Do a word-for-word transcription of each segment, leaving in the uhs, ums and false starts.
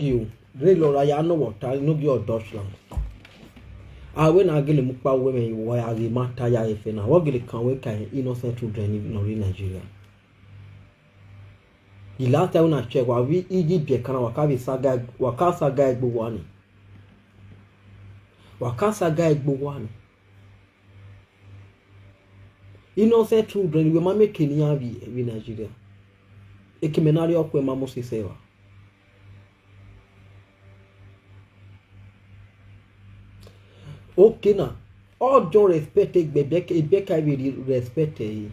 You, they lora ya no water, no give your Dutchland. I when I get a mukpa women, why are the matter ya if na? What get a can wake innocent children in Nigeria? The last time when I check, wa we Egypt, they can waka be saga, waka saga egbo wani. Waka saga egbo wani. Innocent children, we ma make Kenya be, be Nigeria. Ekimenari okwe ma mo se sewa. Okay na. All due respect, Ebeka, Ebeka will respect, eh.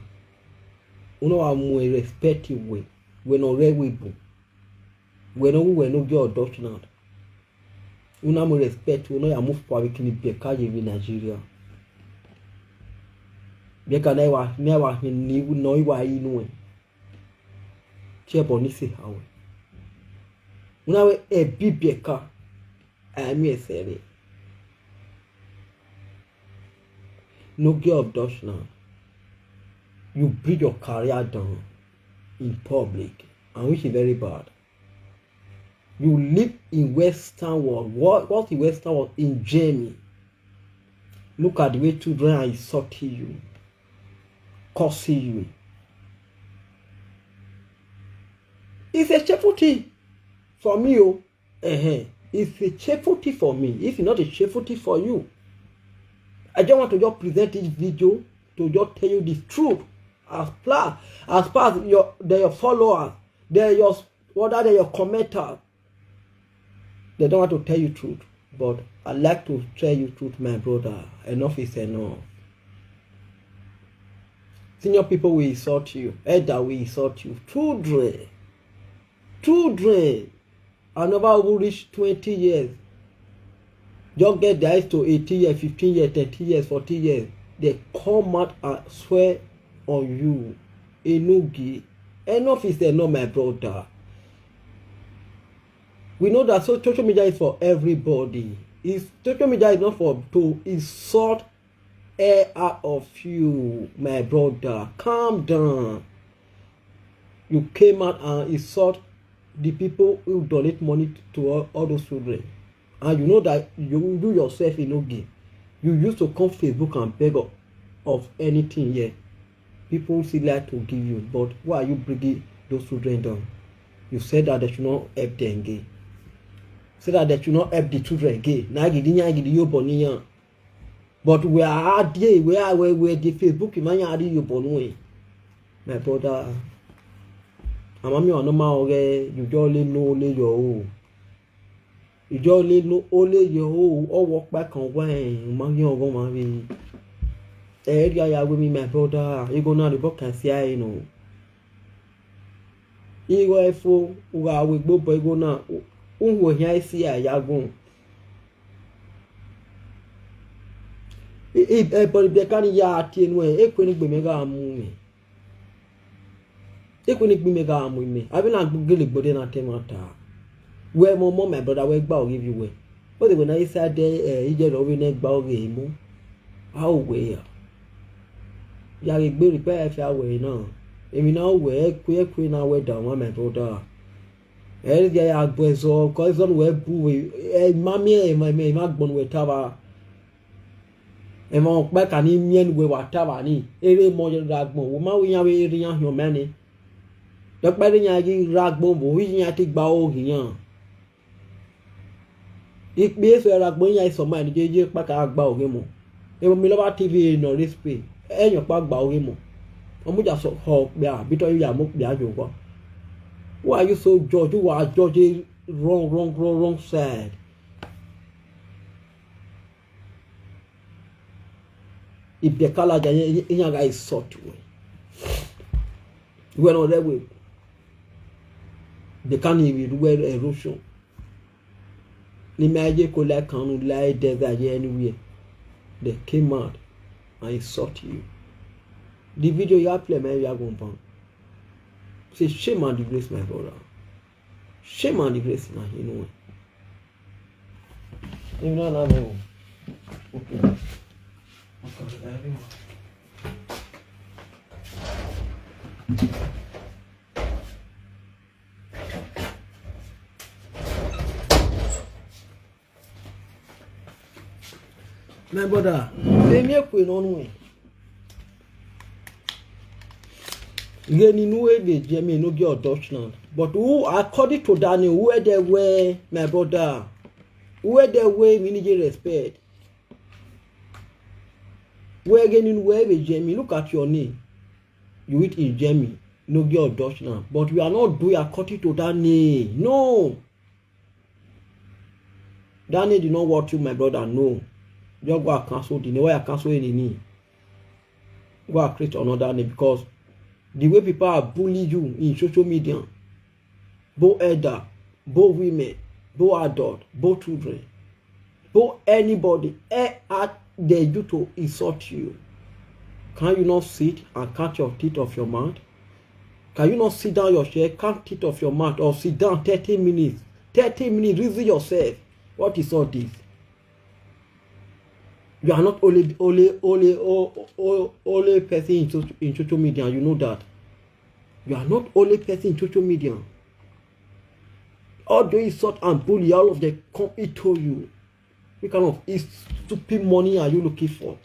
Uno wa mu respect we. We no re we bu. We no, we no get Dutchland. Una mu respect, una ya move for weekend Ebeka ye be Nigeria. Ebeka na wa, na wa ni no wa inu e. Che boni se hawe. Una we e bi Ebeka. I am here sere. No get Dutchland. You bring your career down in public, and which is very bad. You live in Western world. What, what in Western world? In Germany. Look at the way children are insulting you, cursing you. It's a shameful thing for me, oh. Uh-huh. It's a shameful thing for me. It's not a shameful thing for you. I just want to just present this video to just tell you the truth. As far as far as your, they're your followers, they're your, what are they, your commenters, they don't want to tell you truth. But I like to tell you truth, my brother. Enough is enough. Senior people will insult you. Elder will insult you. Children. Children. I never even reach twenty years. Just get the eyes to eighteen years, fifteen years, thirteen years, fourteen years. They come out and swear on you. Enugi. Enough is enough, my brother. We know that so social media is for everybody. Is social media is not for to insult air out of you, my brother. Calm down. You came out and insult the people who donate money to all, all those children. And you know that you, you yourself, you no give. You used to come Facebook and beg of, of anything here. People still like to give you, but why are you bringing those children down? You said that they should not help them again. Say that they should not help the children again. Na gidi yan gidi yo boniyan. But we are out there, we are where we the Facebook man ya di yo bonu e. My brother, I'm a me on my own, you just only know only your own. You just only know only your own. All walk back on wine, man, you go man. Eh, yeah, yeah, with me, my brother. You go now the book and see, I know. Iwe fo uga we gbogbo ego na unwo hia isi ya ya gun. Ebori be kani ya ati enu e, ekwe ni gbe me ga mu mi. Ekwe ni gbe me ga mu mi. Abi na gele gbode na te mata. We mo mo, my brother, we gba o give you we. O de we na isa de, eh, ije ro we ne gba o ge mu. A o we ya. Ya ge gbe ri pe e fi a we na. Emi na o we, ekwe, ekwe na we da wa, my brother. E ya ya gbo ezo, ko ezo nu we bu we. E ma mi, e ma mi, e ma gbon we ta ba. E ma o pe ka ni mi en we wa ta ba ni. Ere mo je ra gbon. Wo ma we yan we ere yan hio me ni. Do pe re yan gi ra gbon bo, wi yan ti gba o gi yan. Ikpe eso era gbo yan iso ma ni je je pa ka gba oge mo. E mo mi lo ba T V no respect. E yan pa gba oge mo. O mu ja so ho pe a bi to ya mo pe a jo ko. Why are you so judge? You are judging wrong, wrong, wrong, wrong side. If the color ja yan ga is sort way. We no that way. They can't even do well erosion. Ni me aje ko like kanu like desert anywhere. They came out and insult you. The video you are playing, man, you are going to ban. Say shame and disgrace, my brother. Shame and disgrace, man, you know. You know, no, no. Okay. My brother, say me kwe no no. Geni nu ebe Germany no get Dutchland. But who, according to Daniel, who are the way, my brother? Who are the way we need respect? Where geni nu ebe Germany? Look at your name. You eat in Germany, no get Dutchland. But we are not doing according to that name. No. That name did not worth you, my brother. No. Just go and cancel the name. Why you cancel any name? Go and create another name, because the way people are bullying you in social media, both elder, both women, both adult, both children, both anybody, eh, at they do to insult you. Can you not sit and count your teeth of your mouth? Can you not sit down your chair, count teeth of your mouth, or sit down thirty minutes? Thirty minutes, reason yourself. What is all this? You are not only only only o- o- only person in social, in social media. You know that. You are not only person in social media. All the insult and bully, all of them come into you. What kind of is- stupid money are you looking for?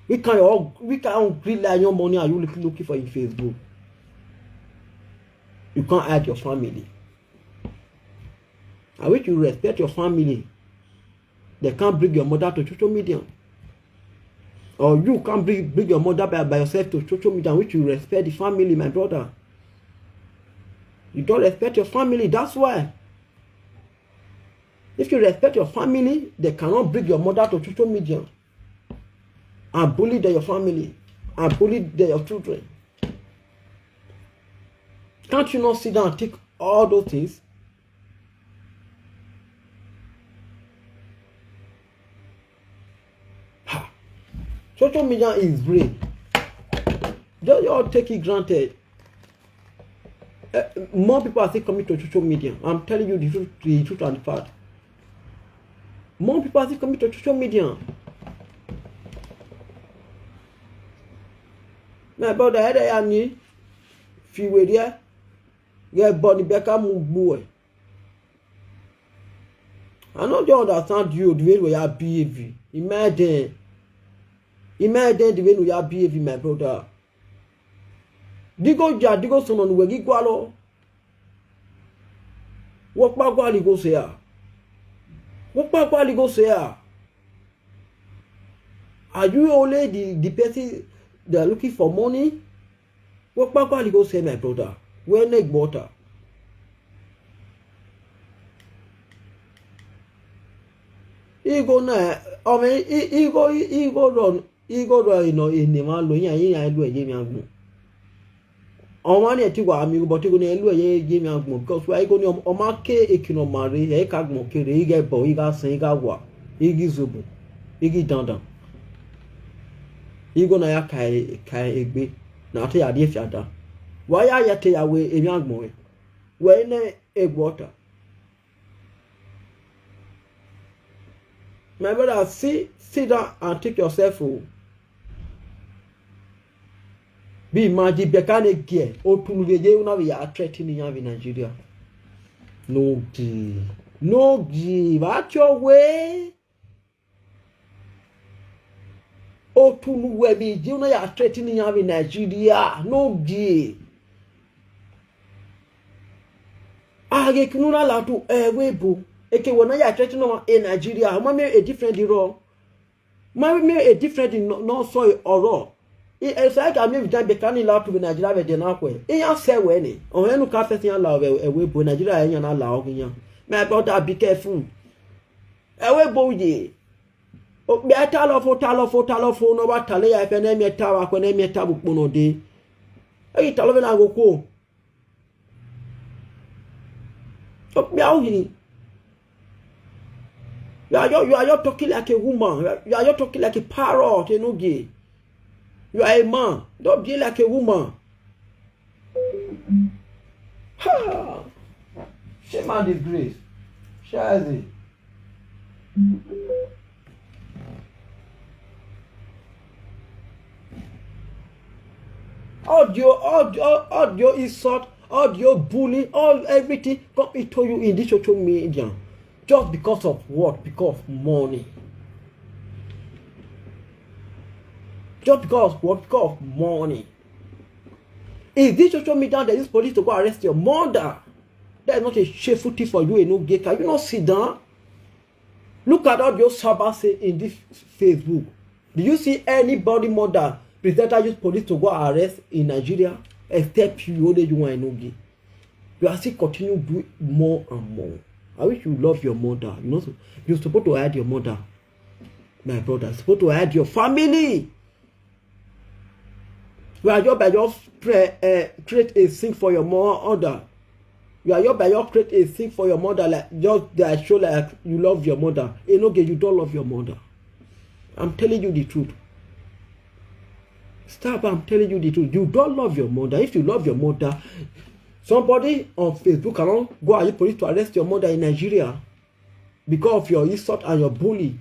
What kind of what kind of green lion money are you looking, looking for in Facebook? You can't hide your family. I wish you respect your family. They can't bring your mother to social media. Or you can't bring, bring your mother by, by yourself to social media, which you respect the family, my brother. You don't respect your family. That's why. If you respect your family, they cannot bring your mother to social media and bully the, your family and bully the, your children. Can't you not sit down and take all those things? Ha! Social media is real. Don't you all take it granted. Eh, more people are still coming to social media. I'm telling you the truth, the truth and the fact. More people are still coming to social media. My brother, I don't need if you were there. Yeah, Bonnie Becker move boy. I no dey understand you, the way wey you behave. Imagine, imagine the way you behave, my brother. Digo ja, digo sono nuwe gigwalo. What pa gwali go say? What pa gwali go say? Are you only the, the person they are looking for money? What pa gwali go say, my brother? Where neck butter? Igo na, I mean, igo, igo run, igo run, you know, in the man, lo, yeah, yeah, I do a game. Ọmọ ni ẹ ti wà mí, but igo ni ẹ lú ẹ yé yé mi àgbọn, because why igo ni ọmọ ké èkìnà màrí ẹ ká gbọn kéré, igẹ bọ, igá sẹn, igá wà, igi zobo, igi dandan. Igo na ya ka e- ka egbe na te ya die fiada. Why ya ya te ya we emi àgbọn e? We ne egbo ota. My brother, sit sit down and take yourself o. Be imagine bekane gear o tunu geje una we are threatening ya we Nigeria. No gi. No gi. Watch your way. O tunu we be je una ya threatening ya we Nigeria. No gi. Age kunura la tu ewe bo. Eke wona ya threatening no in Nigeria. Ma me a different ro. Ma me a different no, no so oro. I e sai ka mi vidan bekani la tu Nigeria we de na kwe. I ya se we ni. O enu ka fe tin la we ewe bo Nigeria e yan na la o yan. My brother, be careful. Ewe bo ye. O be ta lo fo ta lo fo ta lo fo no wa ta le ya fe na mi ta wa ko na mi ta bu pono de. E ta lo be na go ko. Okpia ohini. You are, you, you are, you talking like a woman. You are, you talking like a parrot, you know, gay. You are a man. Don't be like a woman. Ha! Shame and disgrace. Shazzy. Audio, audio, audio insult, audio bullying, all everything come into you in this social media. Just because of what? Because of money. Just because of what? Because of money. Is this social media that use police to go arrest your mother? That is not a shameful thing for you, Enogie. Can you not sit down? Look at all those cyber say in this Facebook. Do you see anybody mother presenter use police to go arrest in Nigeria? Except you, only you and Enogie. You are still continue do more and more. I wish you love your mother. You know, you're supposed to hide your mother, my brother. You're supposed to hide your family. You are just by just pre- uh, create a thing for your mother. You are just by just create a thing for your mother, like just that show like you love your mother. Enogie, you don't love your mother. I'm telling you the truth. Stop, I'm telling you the truth. You don't love your mother. If you love your mother, somebody on Facebook cannot go and police to arrest your mother in Nigeria because of your insult and your bully.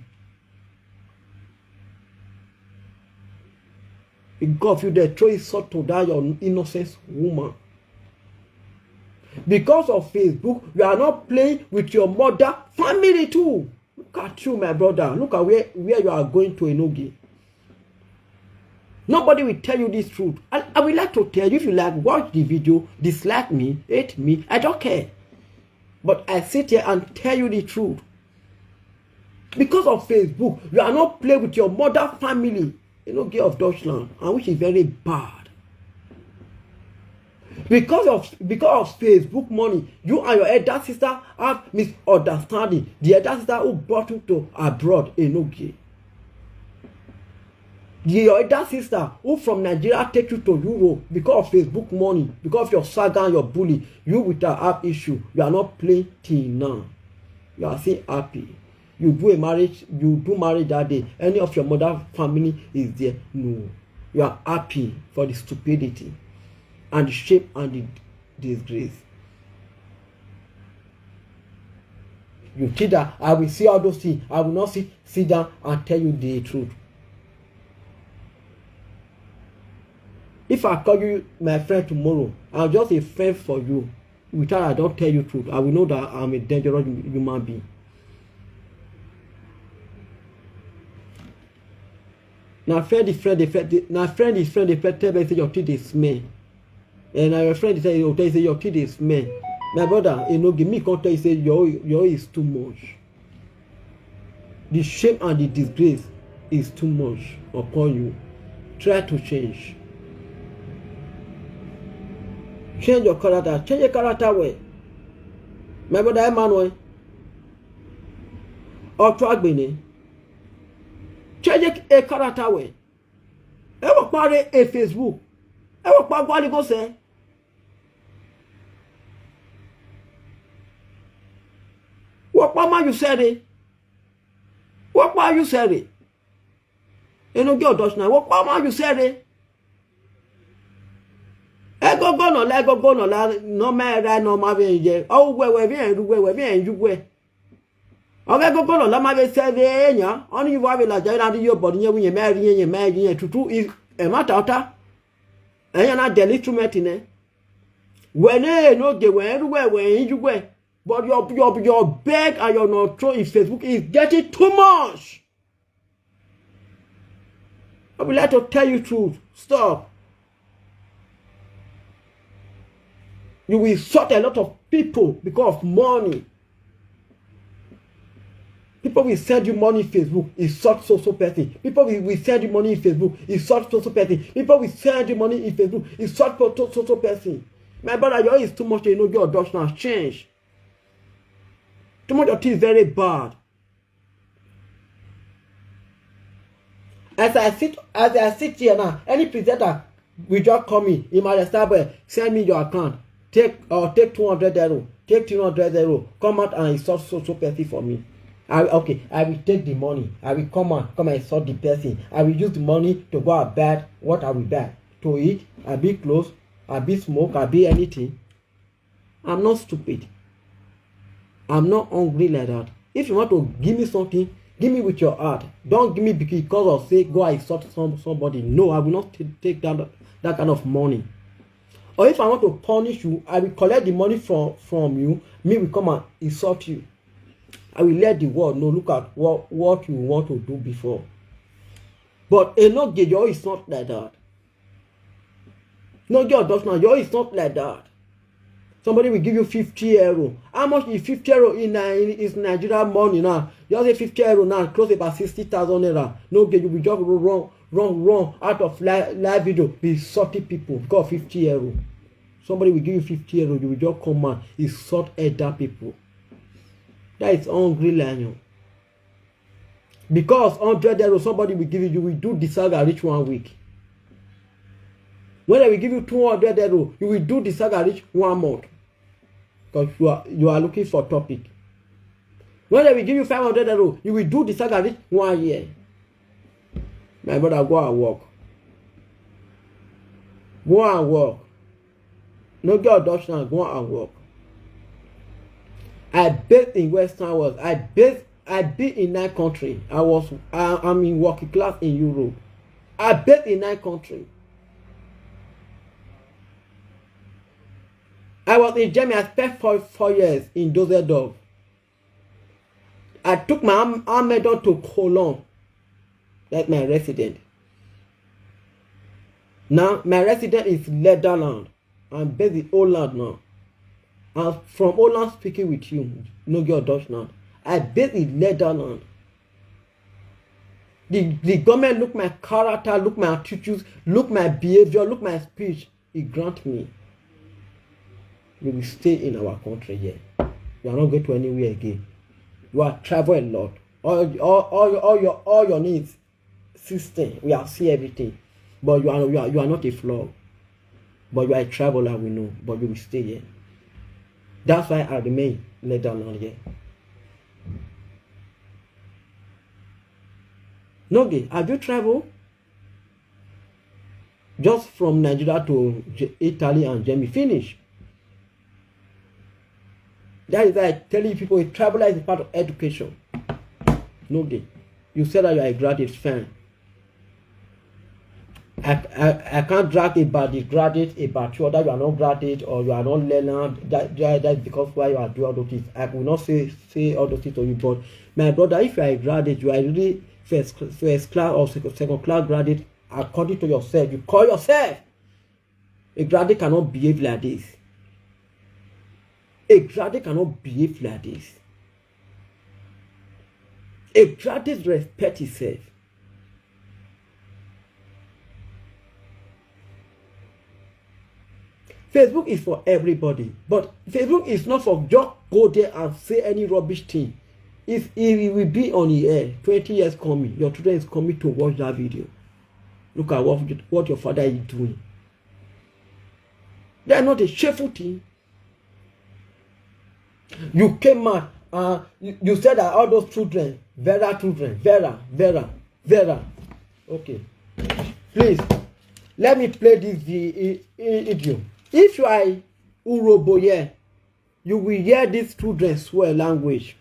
Because of you, they throw insult to that your innocent woman. Because of Facebook, you are not playing with your mother family too. Look at you, my brother. Look at where, where you are going to, Enogie. Nobody will tell you this truth. I, I would like to tell you, if you like, watch the video, dislike me, hate me, I don't care. But I sit here and tell you the truth. Because of Facebook, you are not playing with your mother family. Enogie of Dutchland, and which is very bad. Because of, because of Facebook money, you and your elder sister have misunderstanding. The elder sister who brought you to abroad, Enogie. The, your elder sister who from Nigeria take you to Europe because of Facebook money, because of your saga and your bully, you with her have issue. You are not playing till now. You are still happy. You do a marriage, you do marriage that day. Any of your mother family is there? No. You are happy for the stupidity and the shame and the disgrace. You think that I will see all those things. I will not sit, sit down and tell you the truth. If I call you my friend tomorrow, I'm just a friend for you. Without I don't tell you truth, I will know that I'm a dangerous human being. Now, friend, the friend, the friend, the, now, friend, the friend, the friend, tell me say your teeth dey smell. And now your friend say, your, tell you say your teeth dey smell. My brother, Enogie, me can't tell you say your, your is too much. The shame and the disgrace is too much upon you. Try to change. Change your character. Change your character well. My brother Emmanuel, Otuagbene, change a character well. Ẹ wọ pa re e Facebook. Ẹ wọ pa gwali go se. Wọ pa ma you said it. Wọ pa you said it. Enogie of Dutchland. Wọ pa ma you said it. Egogo no la, egogo no la, no ma ra, no ma ve ye. O we we vi en ru we we vi en ju we. Oge gogo no la ma ve se ve enya. Oni yu va ve la ja na ri yo bo ni ye wi ye ma ri ye ma ri ye tutu is e ma ta ota. Enya na daily instrument ne. We ne no ge we ru we we en ju we. But your, your, your beg and your no throw in Facebook is getting too much. I would like to tell you truth. Stop. You will insult a lot of people because of money. People will send you money in Facebook, insult so so person. People will, will send you money in Facebook, insult so so person. People will send you money in Facebook, insult so so so person. My brother, your is too much. You know your Dutch now change. Too much of things very bad. As I sit, as I sit here now, any presenter will just call me in my Starboy, send me your account. Take or take two hundred euro, take two hundred euro, come out and insult so so person for me. I, okay, I will take the money. I will come and come and insult the person. I will use the money to go and buy what I will buy. To eat, I be clothes, I be smoke, I be anything. I'm not stupid. I'm not hungry like that. If you want to give me something, give me with your heart. Don't give me because of say go and insult some, somebody. No, I will not t- take that, that kind of money. Or if I want to punish you, I will collect the money from, from you. Me will come and insult you. I will let the world know. Look at what, what you want to do before. But Enoge, your is not like that. No get abduction, your is not like that. Somebody will give you fifty euro. How much is fifty euro in, Ni- in is Nigeria money now? Just say fifty euro now, close about sixty thousand naira. No get, you will just run, run, run out of live, live video, be sorting people because fifty euro. Somebody will give you fifty euro, you will just come and insult other people. That is hungry lion. Because hundred euro somebody will give you, you will do the saga reach one week. When they will give you two hundred euro, you will do the saga reach one month. Because you are, you are looking for topic. When they will give you five hundred euro, you will do the saga reach one year. My brother, go and work. Go and work. No get abduction, go and work. I bathe in Western world. I bathe, I be in that country. I was, I, I'm in working class in Europe. I bathe in that country. I was in Germany. I spent four, four years in Dusseldorf. I took my arm, arm down to Cologne. That's my resident. Now, my resident is Netherlands. I'm based in Holland now. I'm from Holland speaking with you. No get Dutch now. I based in Netherlands. The, the government look my character, look my attitudes, look my behavior, look my speech. He grant me. You will stay in our country here. You are not going to anywhere again. You are travel a lot. All, all, all, your, all, your, all your needs, system, we are see everything. But you are, you are, you are not a floor. But you are a traveler, we know. But you will stay here. That's why I remain let down on here. Noge, have you traveled? Just from Nigeria to J- Italy and Germany, finish. That is why I tell you people, a traveler is a part of education. Noge, you said that you are a graduate, fine. I, I, I can't drag about the graduate, about you, that you are not graduate or you are not learner. That, that, that's because why you are doing all those things. I will not say say all those things to you, but my brother, if you are a graduate, you are really first first class or second, second class graduate. According to yourself, you call yourself a graduate cannot behave like this. A graduate cannot behave like this. A graduate respect himself. Facebook is for everybody, but Facebook is not for just go there and say any rubbish thing. If it will be on the air twenty years coming, your children is coming to watch that video. Look at what, what your father is doing. They are not a shameful thing. You came out, uh, you, you said that all those children, Vera children, Vera, Vera, Vera. Okay. Please, let me play this vi- i- i- video. If you are Urobo here, you will hear these children swear language.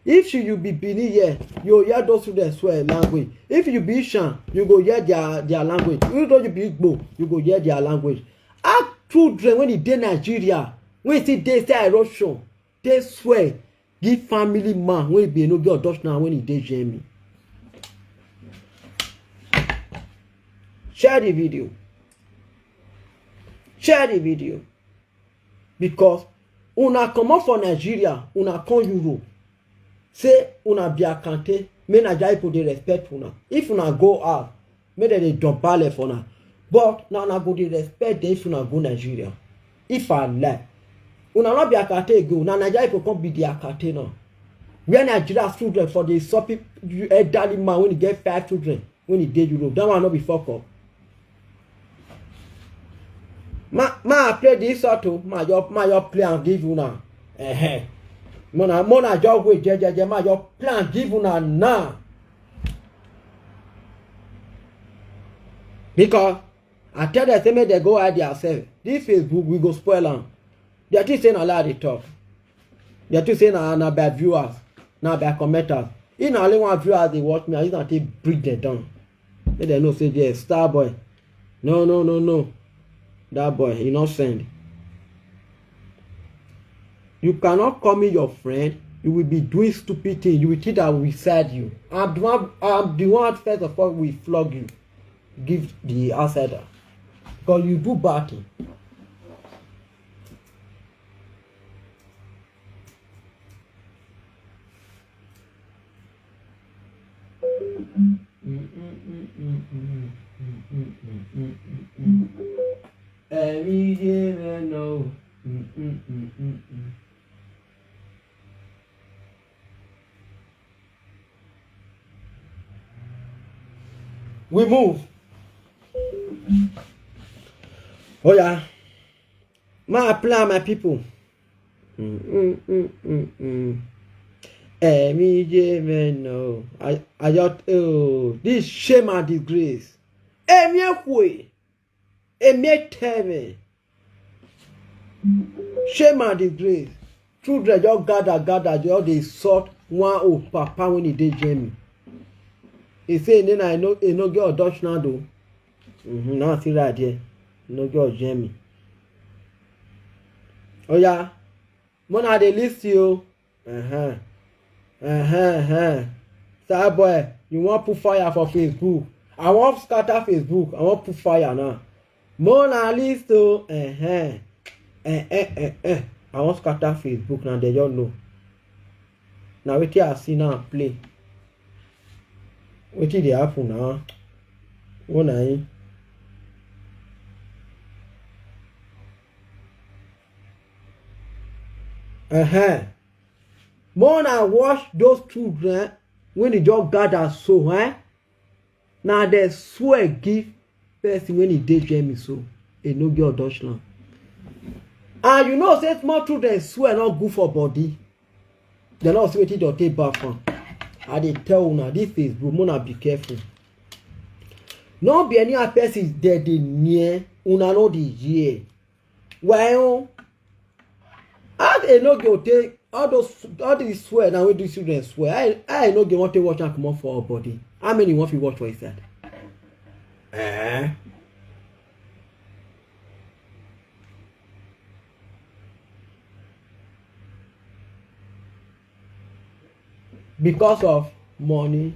If you, you be Bini here, you will hear those children swear language. If you be Ishan, you go hear their, their language. Even though you be Igbo, you go hear their language. Our children, when they dey Nigeria, when they dey say eruption, they swear, give family man, when he be no get Dutch now, when he dey Germany. Share the video. Share the video. Because una comot for Nigeria, una come Europe. Say una be Akante, make Naija people dey respect una. If una go out, make dem dey dobale for una. But na una go dey respect dem if una go Nigeria. If I lie, una no be Akante again. Na Naija people come be the Akante now. Where Nigeria children for the shopping elderly man when he get five children when he dey Europe. That one no be fuck up. Ma, ma play this sort of ma your ma your play and give una. Eh eh. Mona mona just wait jejeje ma your play and give una now. Because I tell them say make they go hide themselves. This Facebook we go spoil am. They think say na lie they talk. They think say na na bad viewers, na bad commenters. If na only one viewers they watch me, I use am take break them down. Make them know say yes, star boy. No, no, no, no. That boy, he not send. You cannot call me your friend. You will be doing stupid thing. You will think that we said you. I'm the one, I'm the one first of all we flog you. Give the outsider. Because you do bad thing. Every day, man, no. We move. Oh yeah. My plan, my people. Mm, mm, mm, mm, mm. Ẹ̀mí jẹ́ mẹ́nà o. I, I just, oh, this shame and disgrace. Ẹ̀mí èkó ẹ̀. Èmi tell me. Shame and disgrace. Children just gather, gather, just dey sort one old papa when he dey Germany. He say, then I know, he no get Dutch now though. Mm-hmm, now I see right there. No get Germany. Oh yeah. Mona dey list you. Uh-huh. Uh-huh, uh-huh. Star boy, you wan put fire for Facebook? I wan scatter Facebook. I wan put fire now. Mona list o. Uh-huh. Eh, eh, eh, eh. I wan scatter Facebook now. They don't know. Now wetin I see now play. Wetin dey happen now? Mona, eh? Uh-huh. Mona watch those children when they just gather so, eh? Now they swear give person when he dey Germany so. E no get Dutchland. And you know say small children swear not good for body. They not see wetin dey take back from. I dey tell una this Facebook, Mona be careful. No be any person that dey near una no dey hear. Well, how they no go take all those, all these swear now wey these children swear? I, I no go want to watch and come up for our body. How many want to watch for his head? Eh? Because of money.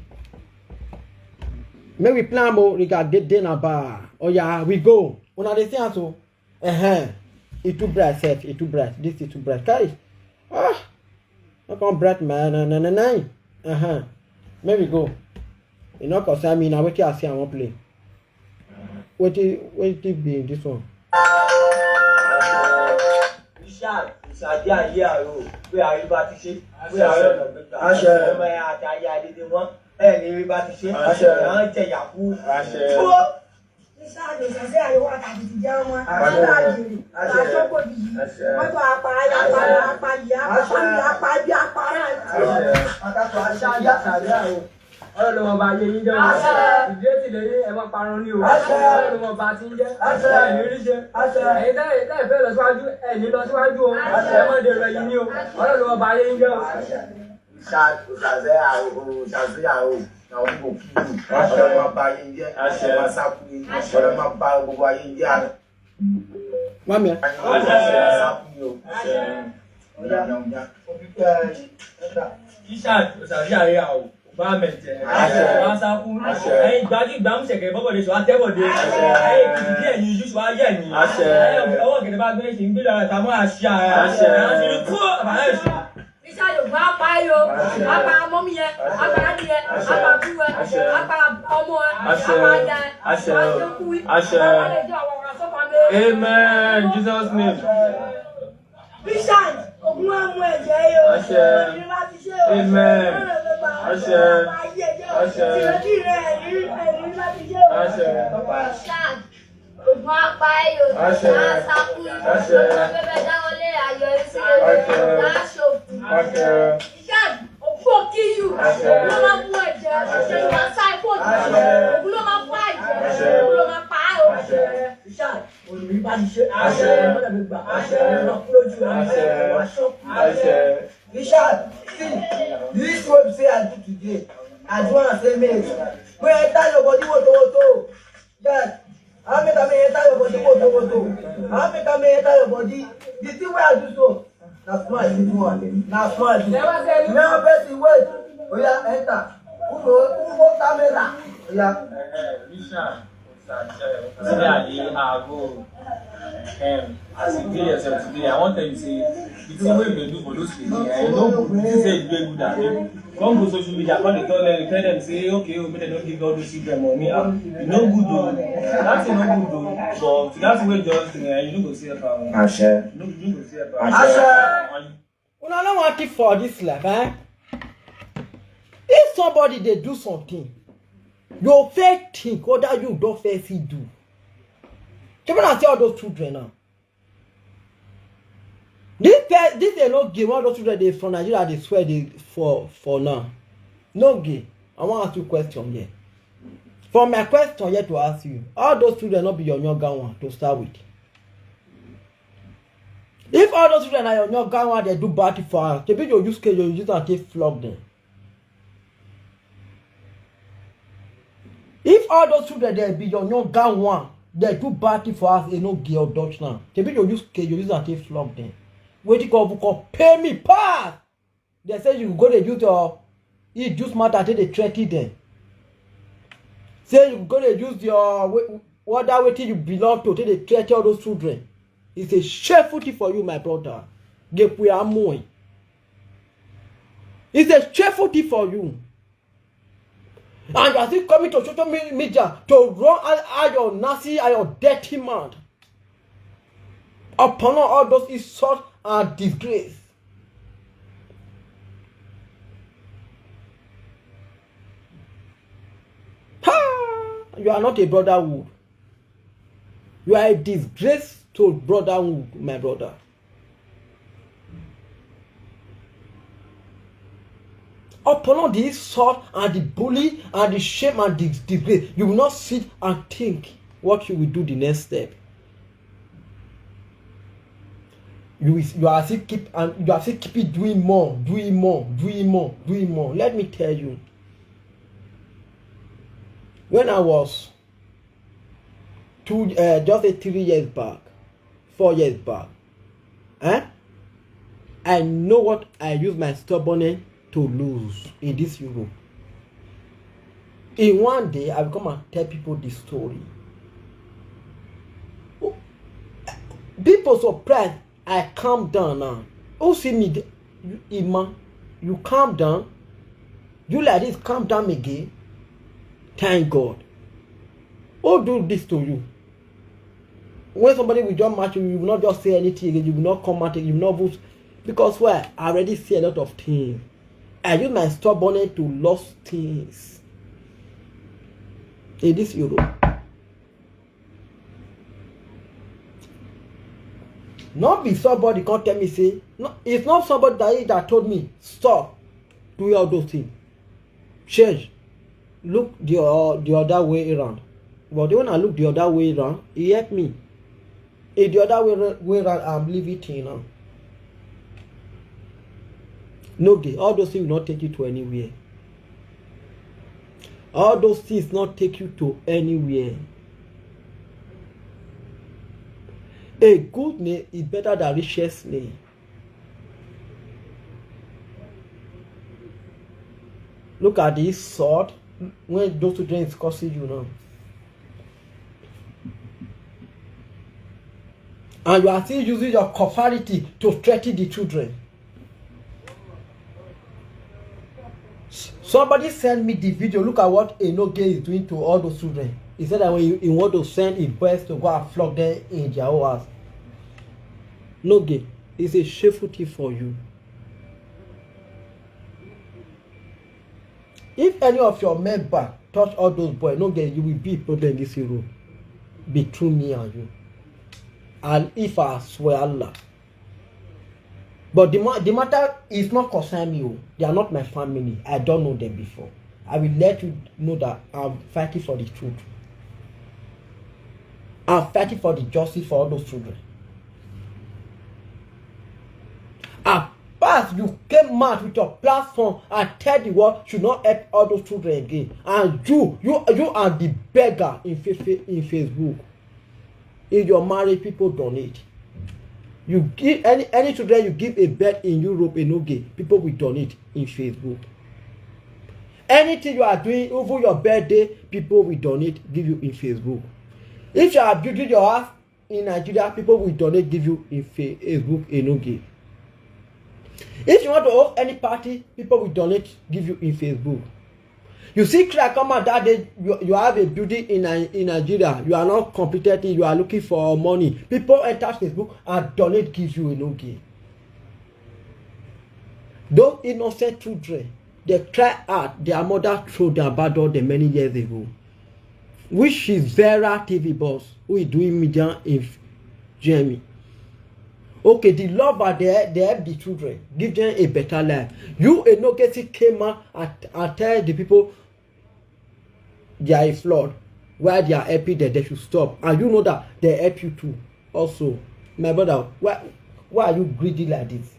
Make we plan more. We got get dinner bar. Oh yeah, we go. Una dey see am so. Uh-huh. It too bright, sef. It too bright. This is too bright. Carry. Ah. No come bright, man. Na, na, na, na. Uh-huh. Make we go. E no concern me. Na wetin I see, I wan play. Wetin, wetin be this one? Richard, ìsàdí ayé àrò, pé àríbá ti ṣe, pé àrò ọ̀nà gbígbà. Àṣẹ. Ọmọ ẹ̀ àti ayé àdédé wọn, ẹ̀ ní rí bá ti ṣe. Àṣẹ. Ẹ̀ ń jẹ yàkú. Àṣẹ. Tó. Richard, ìsàdí ayé wa tàbí ti jẹ́ ọmọ. Àṣẹ. Àṣẹ àjèrè. Àṣẹ. Àṣọkò yìí. Àṣẹ. Mọ́tò apá ayé apá apá yìí apá yìí apá bí apá rẹ̀. Àṣẹ. Àtàkùn àṣà ayé àtàrí àrò. Ọlọ́run ọba ayé yín jẹ́ o. Àṣẹ. Ìdílé tìlẹ̀ yín ẹ máa parun ní o. Àṣẹ. Ọlọ́run ọba ti ń jẹ́. Àṣẹ. Ẹ ní rí ṣe. Àṣẹ. Ẹ̀yin tẹ́, tẹ́ ẹ fẹ́ lọ síwájú, ẹ ní lọ síwájú o. Àṣẹ. Ẹ má dèrò ẹ̀yìn ní o. Ọlọ́run ọba ayé yín jẹ́ o. Àṣẹ. Ṣá-, ṣàṣẹ àrò, ṣàṣẹ àrò, àwọn kò kí ni. Àṣẹ. Ọlọ́run ọba ayé yín jẹ́. Àṣẹ. Ọba sákú ni. Àṣẹ. Ọlọ́run ọba gbogbo ayé yín jẹ́. Mami. Àṣẹ. Ọba sákú ni o. Àṣẹ. Ọ̀yá, ọ̀yá. Richard, òṣàṣì àríyá o, bá mẹ̀jẹ̀. Àṣẹ. Bá sákú. Àṣẹ. Ẹ̀yin gbájú gbàmú ṣẹ̀kẹ̀ bọ́bọ̀ lè ṣọ́ àtẹ́bọ̀dé. Àṣẹ. Ẹ̀yin kìkì díẹ̀ ní ijú ṣọ́ ayé ni. Àṣẹ. Ẹ̀yin ọwọ́ gẹ̀dẹ̀ bá gbé ṣì ń gbé lọ́ra ta mọ́ àṣà. Àṣẹ. Ẹ̀yin ti kú àbáyé ṣù. Iṣẹ́ Yorùbá apá yìí o, àṣẹ. Apá ọmọ mi yẹn, àṣẹ. Apá adìyẹ, àṣẹ. Apá búrú ẹ, àṣẹ. Apá ọmọ ẹ, àṣẹ. Apá aya ẹ, àṣẹ. Apá ṣekú ẹ, àṣẹ. Apá lè jẹ́ àwọn ọ̀rọ̀ sọ́kàn mi. Amen. Jesus' name. Richard, ogun wa mú ẹ̀jẹ̀ yìí o. Àṣẹ. Ìrìn bá ti ṣe o. Amen. Ọlọ́run ló bá wa. Àṣẹ. Ọba ayé ẹjọ́. Àṣẹ. Ìrètí rẹ̀ ẹ̀rí, ẹ̀rí bá ti ṣe o. Àṣẹ. Richard, ogun apá ẹ yóò. Àṣẹ. Máa sákú. Àṣẹ. Bẹ́ẹ̀ dáwọlé ayọ̀ ìṣẹ̀lẹ̀. Àṣẹ. Máa ṣòfò. Àṣẹ. Richard, òkú òkíyù. Àṣẹ. Òkú ló máa mú ẹ̀jẹ̀. Àṣẹ. Ìwà sá ikú òjijì. Àṣẹ. Òkú ló máa pa ẹ̀jẹ̀. Àṣẹ. Òkú ló máa pa á o. Àṣẹ. Richard, olùrí bá ti ṣe. Àṣẹ. Ọlọ́run mi gbà. Àṣẹ. Ọlọ́run kúrò jù. Àṣẹ. Wàá ṣọ́kù. Àṣẹ. Richard, see, this one say I do today. I do am say mate. When I enter your body, woto woto. That, I make am enter your body, woto woto. I make am enter your body. The thing wey I do so, Na smile this one. Na smile this. Now person wait. Oya enter. Who go who go camera? Oya. Eh, eh, Richard, Osache, Osache, Ali, Ago. Um, as you dey yourself today, I wan tell you say the thing wey you dey do for those people, eh, you no go think say you dey good at it. Come go social media, come dey tell them, tell them say okay, oh, make dem no give all those children money. Ah, e no good o. That thing no good o. But that thing wey just, eh, you no go see help am. Àṣẹ. You no, you no go see help am. Àṣẹ. And una no want it for this life, eh? If somebody dey do something, you first think whether you don first see do. Shebi na see all those children now. This pe- this dey no game. All those children dey from Nigeria dey swear dey for for now. No game. I wan ask you question here. For my question here to ask you, all those children no be your younger one to start with. If all those children na your younger one dey do bad thing for house, shebi you use cage, you use am take flog them. If all those children dey be your younger one, dey do bad thing for house, e no get or dutch now. Shebi you use cage, you use am take flog them. Wetin come come pay me pass? They say you go dey use your e use matter take dey threaten them. Say you go dey use your we- whether wetin you belong to take dey threaten all those children. It's a shameful thing for you, my brother. Gekwe amoy. It's a shameful thing for you. And you are still coming to social me- media to run out, out your nasty and your dirty mouth. Upon all those insults and disgrace. Ha! You are not a brotherhood. You are a disgrace to brotherhood, my brother. Upon all the insult and the bully and the shame and the disgrace, you will not sit and think what you will do the next step. You will, you are still keep and you are still keep it doing more, doing more, doing more, doing more. Let me tell you, when I was two, uh, just a three years back, four years back, eh? I know what I use my stubbornness to lose in this Europe. In one day, I will come and tell people the story. People surprised I calm down now. Who see me? You, Ima, you calm down. You like this, calm down again. Thank God. Who do this to you? When somebody will just match you, you will not just say anything again. You will not comment. You will not vote. Because why? I already see a lot of things. I use my stubbornness to lost things in this Europe. Not be somebody come tell me say no. It's not somebody that that told me stop doing all those things. Change. Look the uh, the other way around. But when I look the other way around, it helped me. If the other way, way around, I'm leaving thing now. No day. All those things will not take you to anywhere. All those things not take you to anywhere. A good name is better than richest name. Look at this sword when those children is causing you now. And you are still using your authority to threaten the children. Somebody sent me the video. Look at what Enoge is doing to all those children. He said that when he, he want to send his boys to go and flog them in their own house. Noge, it's a shameful thing for you. If any of your member touch all those boys, Noge, you will be a problem this room between me and you. And if I swear Allah, but the, ma- the matter is not concern me. Oh. They are not my family. I don't know them before. I will let you know that I'm fighting for the truth. I'm fighting for the justice for all those children. As far as you came out with your platform and tell the world should not help all those children again. And you, you, you are the beggar in, fa- fa- in Facebook. If your married people donate, You give any any children you give a bed in Europe, in Oge, people will donate in Facebook. Anything you are doing, even your birthday, people will donate, give you in Facebook. If you are building your house in Nigeria, people will donate, give you in Facebook, in Oge. If you want to host any party, people will donate, give you in Facebook. You see clear come out that day, you, you have a building in Ni- in Nigeria, you are not competent, you are looking for money. People enter Facebook and donate, give you in Oge. Those innocent children, they cry out, their mother threw them, abandoned them many years ago. Which is Vera T V boss, who is doing media in Germany. Okay, the lover, they, they help the children, give them a better life. You, Enokesi, came out and, and tell the people they are a flood. Why they are helping them, they should stop. And you know that they help you too. Also, my brother, why, why are you greedy like this?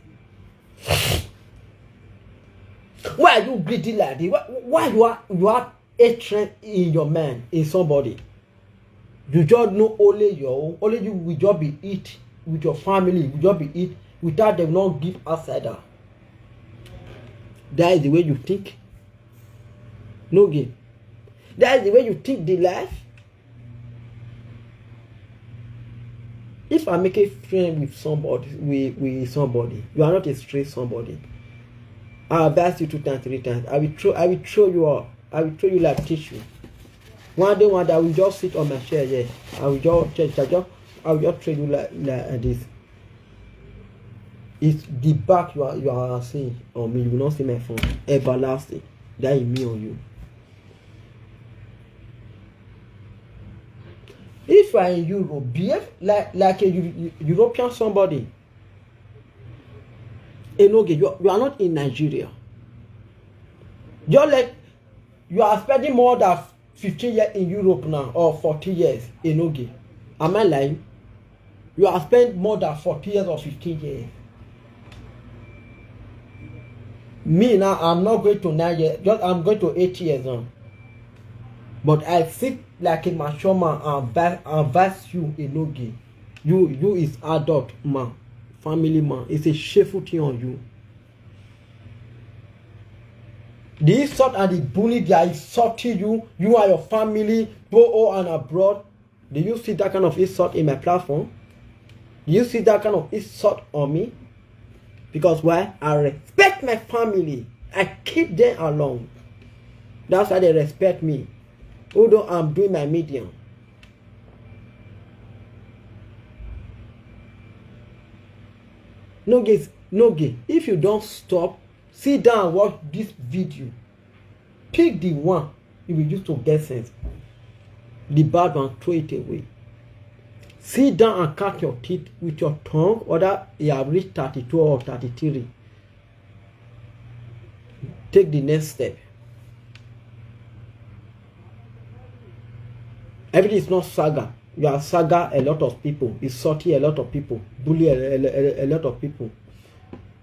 Why are you greedy like this? Why, why you are you are hatred in your mind, in somebody? You just know only your own. Only you will just be eat with your family. You just be eat without them not give outsider. That is the way you think. No game. That is the way you think the life. If I make a friend with somebody, with, with somebody, you are not a straight somebody. I advise you two times, three times. I will throw, I will throw you out. I will throw you like tissue. One day, one day, I will just sit on my chair here. I will just change. I just, I will just throw you like, like this. It's the back you are you are seeing on me. You will not see my phone. Everlasting. That is me on you. If you are in Europe, behave like like a Eu- European somebody. Enoge, you, you are not in Nigeria. You're like you are spending more than fifteen years in Europe now or forty years in Oge. Am I lying? You have spent more than forty years or fifteen years. Me now, I'm not going to nine years. Just I'm going to eight years now. But I sit like a mature man and advi- advise you in Oge. You you is adult man, family man. It's a shameful thing on you. The insult and the bully they are insulting you, you and your family, both and abroad. Do you see that kind of insult in my platform? Do you see that kind of insult on me? Because why? I respect my family. I keep them along. That's why they respect me. Although I'm doing my medium. No gays, no gay. If you don't stop, sit down and watch this video. Pick the one you will use to get sense. The bad one, throw it away. Sit down and cut your teeth with your tongue, whether you have reached thirty-two or thirty-three. Take the next step. Everything is not saga. You are saga a lot of people, insulting a lot of people, bully a, a, a, a lot of people.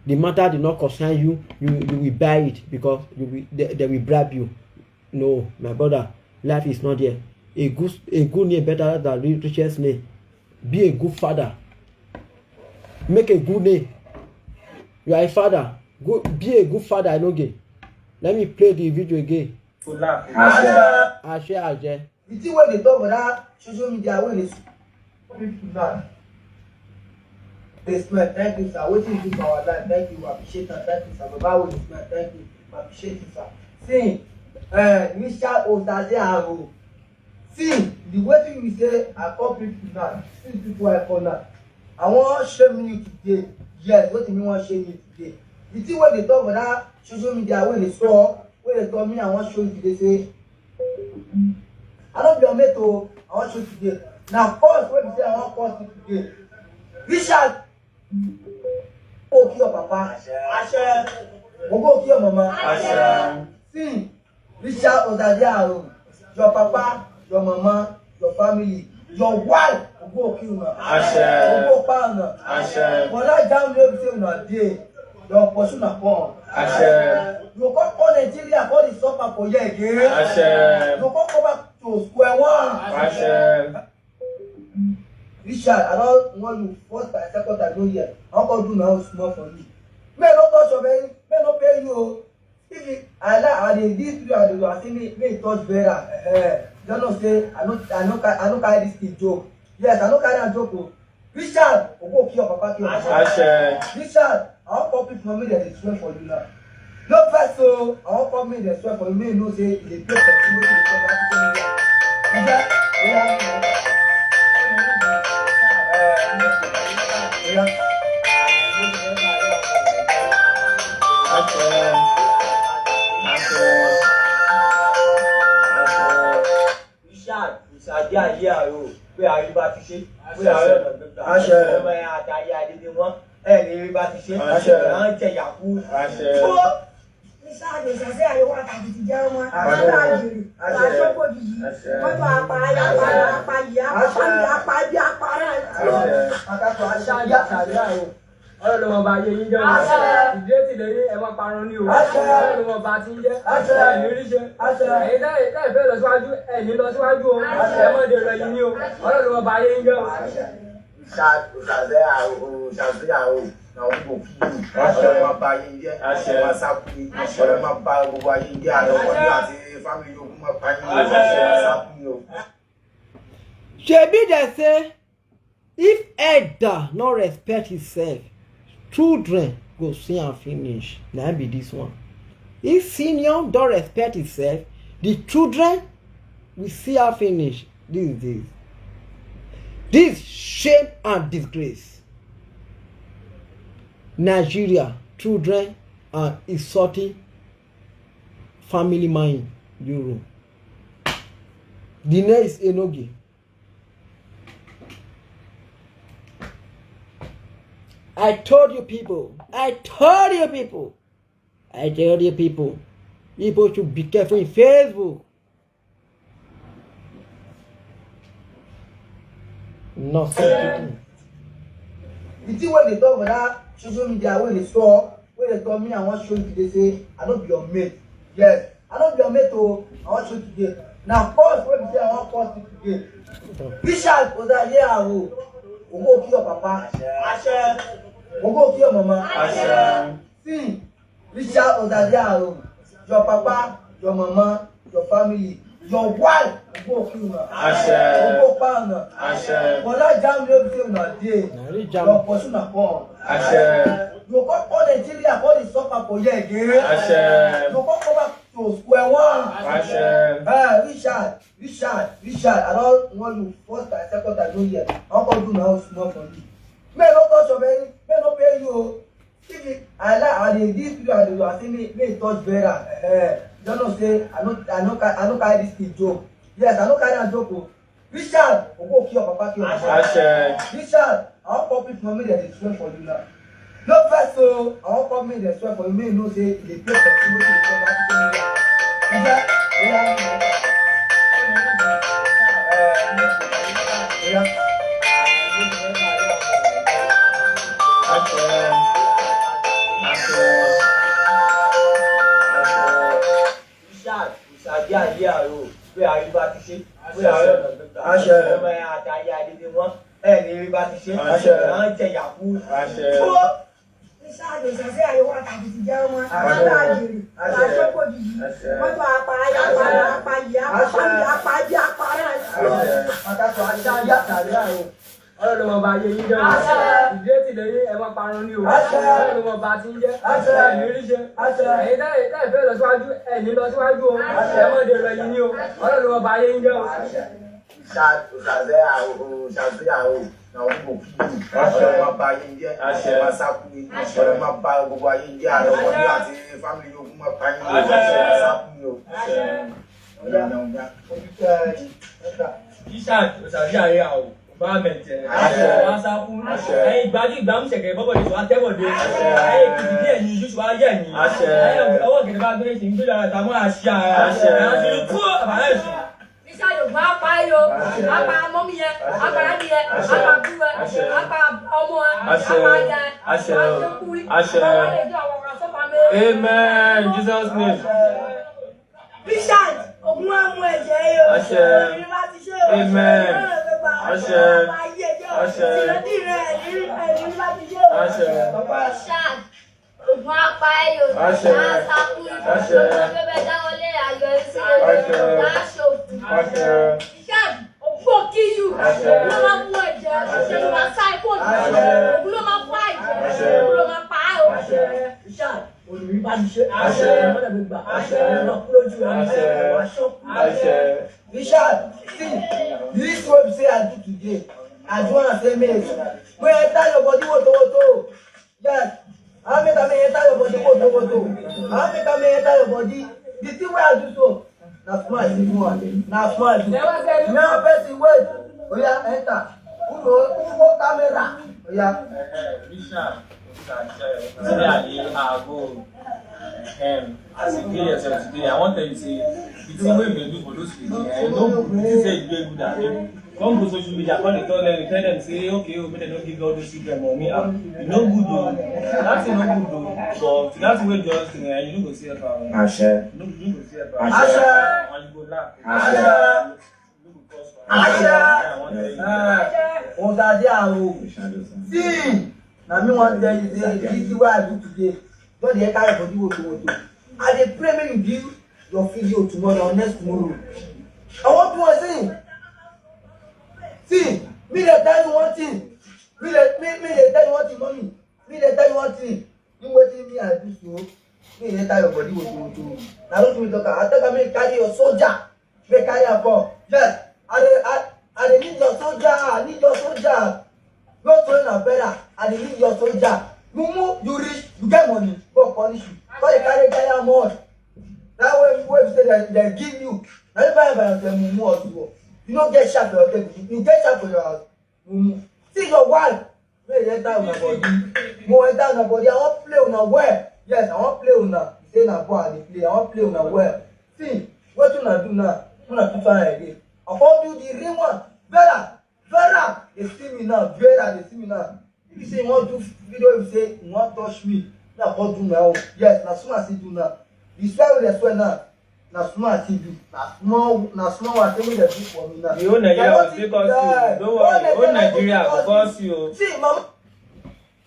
The matter did not concern you. You you will buy it because you will, they, they will bribe you. No, my brother, life is not there. A good a good name better than the richest name. Be a good father. Make a good name. You are a father. Go be a good father. I no gay. Let me play the video again. Àṣẹ. Àṣẹ àjẹ. The thing wey dey talk for that social media wey dey people now. Dey smell, thank you sir. Wetin you do for our life, thank you, we appreciate am, thank you sir. Baba wey dey smell, thank you, we appreciate you sir. See, uh, Mister Osaze Aro, see the way thing be say I call people now, see people I call now. I wan shame you today. Yes, wetin me wan shame you today. The thing wey dey talk for that social media wey dey talk, wey dey talk me I wan show you today say I no be your mate o, I wan show you today. Na cause wey be say I wan cause you today. Richard, go kill your papa. Àṣẹ. Go go kill your mama. Àṣẹ. See, Richard Osaze Aro, your papa, your mama, your family, your wife go go kill una. Àṣẹ. Go go kpai una. Àṣẹ. For that down wey be say una dey, dem go pursue una come. Àṣẹ. You go come come Nigeria, come dey suffer for here again. Àṣẹ. You go come come back to square one. Àṣẹ. Richard, I don warn you first time, second time, no hear. I wan come do my own small for you. Make no touch your belly, make no pay you o. If you, I like, I dey give you, I dey do, I say make, make you touch Vera. Eh, you know say I no, I no, ca- I no carry this thing joke. Yes, I no carry am joke o. Richard, go kill your papa, kill your mama. Àṣẹ. Richard, I wan come pick money that dey swear for you now. No vex o, I wan come make dem swear for you, make you know say you dey pay person wey dey come back to you. Oya, oya. Oya. Àṣẹ. Àṣẹ. Àṣẹ. Richard, ìsàdé ayé àrò, pé àríwá ti ṣe, pé àrò ọ̀nà gbígbà. Àṣẹ. Ọmọ ẹ̀ àtàyè àdédé wọn, ẹ̀ ní rí bá ti ṣe. Àṣẹ. Ẹ̀ ń jẹ yàkú. Àṣẹ. Tó. Richard, ìsàdé ayé wa tàbí ti jẹ́ ọmọ. Àṣẹ. Àṣẹ àjèrè, àṣẹ. Àṣẹ kò dìyí. Àṣẹ. Mọ́tò apá, ayé apá, apá yìí, apá Àṣẹ. Fámìlì, apá ibi, apá rẹ̀. Àṣẹ. Àkàtọ̀ àṣà ayé àtàrí àrò. Ọlọ́run ló mọ bá ayé yín jẹ́ o. Àṣẹ. Ìdílé tìlẹ̀ yín ẹ máa parun ní o. Àṣẹ. Ọlọ́run ló mọ bá ti ń jẹ́. Àṣẹ. Ẹ ní rí ṣe. Àṣẹ. Ẹ̀yin tẹ́ ẹ fẹ́ lọ síwájú, ẹ ní lọ síwájú o. Àṣẹ. Ẹ mọ̀ dé lọ yín ní o. Ọlọ́run ló mọ bá ayé yín jẹ́ o. Àṣẹ. Ṣàṣẹ àrò, ṣàṣẹ àrò, na wọ́n kò kí ni. Àṣẹ. Ọlọ́run máa bá ayé yín jẹ́. Àṣẹ. Ọlọ́run máa bá gbogbo ayé yín jẹ́. Àlọ́ wọlé àti fámìlì yòókù máa pa yín. Àṣẹ. Ọlọ́run máa sá fún yín o. Shebi dem say if elder no respect himself, children go see am finish. Na im be this one. If senior don respect himself, the children will see am finish these days. This shame and disgrace. Nigeria, children are insulting family man Euro. The next Enogi. I told you people, I told you people, I told you people, people should be careful in Facebook. Nothing. The thing wey dey talk for that social media wey dey store, wey dey talk, me I wan show you today say I no be your mate. Yes, I no be your mate o. I wan show you today. Na cause wey be say I wan cause you today. Richard Ozayearo, o go kill your papa. Àṣẹ. O go kill your mama. Àṣẹ. See, Richard Ozazearo, your papa, your mama, your family, your wife go kill una. Àṣẹ. Go pa una. Àṣẹ. For that jam wey be say una dey, na real jam. Your pursue na come. Àṣẹ. You go come all Nigeria, come dey suffer for here again. Àṣẹ. You go come back to square one. Àṣẹ. Eh, Richard, Richard, Richard, I don warn you first time, second time, no hear. I wan come do my own small for you. Make no touch your belly, make no pay you o. If you, I like, I dey give you, I dey do, I say make, make you touch Vera. Eh, you know say I no, I no, ca- I no carry this thing joke. Yes, I no carry am joke o. Richard, o go kill your papa, kill your mama. Àṣẹ. Richard, I wan come pick money that dey swear for you now. No vex o, I wan come make dem swear for you, make you know say you dey pay person wey dey come back to you. Oya, oya. Oya. Àṣẹ. Àṣẹ. Àṣẹ. Richard, ìsàdé ayé àrò, pé àríwá ti ṣe, pé àrò ọ̀nà gbígbà. Àṣẹ. Ọmọ ẹ̀ àtàyè àdédé wọn, ẹ̀ ní rí bá ti ṣe. Àṣẹ. Ẹ̀ ń jẹ yàkú. Àṣẹ. Tó. Richard, ìsàdé ayé wa tàbí ti jẹ́ ọmọ. Àṣẹ. Àṣẹ àjèrè, àṣẹ. Àṣẹ kò dìyí. Àṣẹ. Mọ́tò apá, ayé apá, apá yìí, apá Àṣẹ. Fámìlì, apá ibi, apá rẹ̀. Àṣẹ. Àkàtọ̀ àṣà ayé àtàrí àrò. Ọlọ́run ló mọ bá ayé yín jẹ́ o. Àṣẹ. Ìdílé tìlẹ̀ yín ẹ máa parun ní o. Àṣẹ. Ọlọ́run ló mọ bá ti ń jẹ́. Àṣẹ. Ẹ ní rí ṣe. Àṣẹ. Ẹ̀yin tẹ́ ẹ fẹ́ lọ síwájú, ẹ ní lọ síwájú o. Àṣẹ. Ẹ mọ̀ dé lọ yín ní o. Ọlọ́run ló mọ bá ayé yín jẹ́ o. Àṣẹ. Ṣàṣẹ àrò, ṣàṣẹ àrò, na wọ́n kò kí ni. Àṣẹ. Ọlọ́run máa bá ayé yín jẹ́. Àṣẹ. Ọlọ́run máa sá fún yín. Àṣẹ. Ọlọ́run máa bá gbogbo ayé yín jẹ́. Àlọ́ wọlé àti fámìlì yòókù máa pa yín. Àṣẹ. Ọlọ́run máa sá fún yín o. Àṣẹ. Ọ̀yá, ọ̀yá. Richard, ìsàdé ayé àrò, bá mẹ̀tẹ̀. Àṣẹ. Wá sá fún. Àṣẹ. Ẹ̀yin ìgbájú ìgbámú ṣẹ̀kẹ̀ bọ́bọ̀ ni wàá tẹ́bọ̀ dé. Àṣẹ. Ẹ̀yin kìkì díẹ̀ ní ìṣúṣù wá yẹ̀ ní. Àṣẹ. Ẹ̀yin ọwọ́ kìkì bá gbé ṣì ń gbé dára, tàmú àṣà. Àṣẹ. Ẹ̀yin ti kú àbáyé sùn. Iṣẹ́ Yorùbá apá yìí o, apá mọ́mí yẹn, apá ní yẹn, apá bú ẹ, apá ọmọ ẹ, apá ya ẹ, apá tó kú rí, apá lè jẹ́ àwọn ọ̀rọ̀ sọ́pàá mi. Amen. In Jesus' name. Richard, ògùn wa mú ẹ̀jẹ̀ yìí o. Àṣẹ. Ògùn wa ti ṣe o. Amen. Àṣẹ. Apá ayé ẹ̀jẹ̀ Àṣẹ. Ìrètí rẹ̀ ẹ̀rí ẹ̀rí bá ti yé o. Àṣẹ. Ṣáà ògùn apá ẹ̀yọ̀ Àṣẹ. ṣáà sákú Àṣẹ. lọ́jọ́ bẹ́ẹ̀ dáwọlé àjọ ẹ̀sìn Àṣẹ. láṣọ òkú. Àṣẹ. Ṣáà òkú òkíyù Àṣẹ. ló máa mú ẹ̀jẹ̀ àṣẹ ló máa sá ikú òjò Àṣẹ. òkú ló máa pa ìjẹ́ Àṣẹ. òkú ló máa pa á o. Richard, olùrí bá ti ṣe àṣẹ ọ̀rẹ́ mi gbà àṣẹ ọ̀rẹ́ náà kúrò jù àṣẹ Àṣẹ. àṣọ. Àṣẹ. Richard, see, this way we say I do today, I do wanna say make we enter your body woto woto. Yes, I make am enter your body woto woto. I make am enter your body. The thing wey I do so, na smart you do am. Na smart you. Now person wait. Oya enter. Who go who go camera? Oya. Richard, Richard, Richard, I go. Um, as you dey yourself today, I wan tell you say the thing wey you dey do for those people, eh, you no good. You think say you dey good, abi? Come go social media, come dey tell them, tell them say okay, oh, make dem no give all those children money. Ah, you no good o. That thing no good o. But that thing wey just, eh, you no go see ever. Àṣẹ. You no you no go see ever. Àṣẹ. And you go laugh. Àṣẹ. You no go cause wahala. Àṣẹ. I wan tell you. Ọ̀sàdé àrò. See, na me wan tell you say this thing wey I do today don dey enter your body woto woto. I dey pray make you give your video tomorrow or next tomorrow. I wan do one thing. See, me dey tell you one thing. Me dey me me dey tell you one thing, mommy. Me dey tell you one thing. You wetin me I do so. Me dey enter your body woto woto. Na wetin me talk am. I talk am make you carry your soldier. Make carry am come. Yes, I dey I I dey need your soldier. I need your soldier. No throwing umbrella. I dey need your soldier. Mumu, you rich, you get money, go punish you. Go dey carry diamond. That way wey be say dem dem give you. Na you buy am by yourself, mumu or duo. You no get sharp for your table. You get sharp for your house. Mumu. See your wife. Wey enter una body. Mo enter una body. I wan play una well. Yes, I wan play una. Say na ball I dey play. I wan play una well. See, wetin una do now? Una too fine again. I come do the real one. Vera, Vera, dey see me now. Vera, dey see me now. If you say you wan do video, if you say you wan touch me, na come do my own. Yes, na so I see do now. The swear wey dey swear now, na small I see do. Na small, na small one say make dem do for me now. The whole Nigeria go still curse you. Don't worry, whole Nigeria go curse you. See, mama.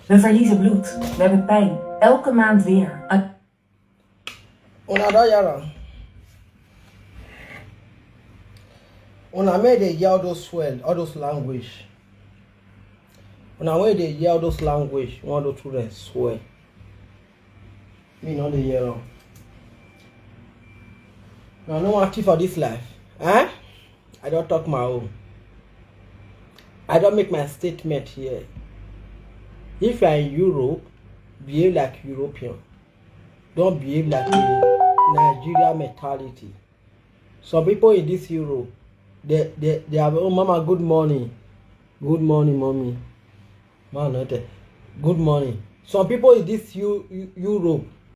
We verliezen bloed. We hebben pijn. Elke maand weer. Uit Una don hear am? Una make dey hear all those swear, all those language. Una wey dey hear all those language, one those children swear. Me no dey hear am. Una no wan thief for this life, eh? I don talk my own. I don make my statement here. If you are in Europe, behave like European. Don't behave like a Nigeria mentality. Some people in this Europe, they they they have, oh, mama, good morning. Good morning, mommy. Man, not there. Good morning. Some people in this Eu- Eu- Europe,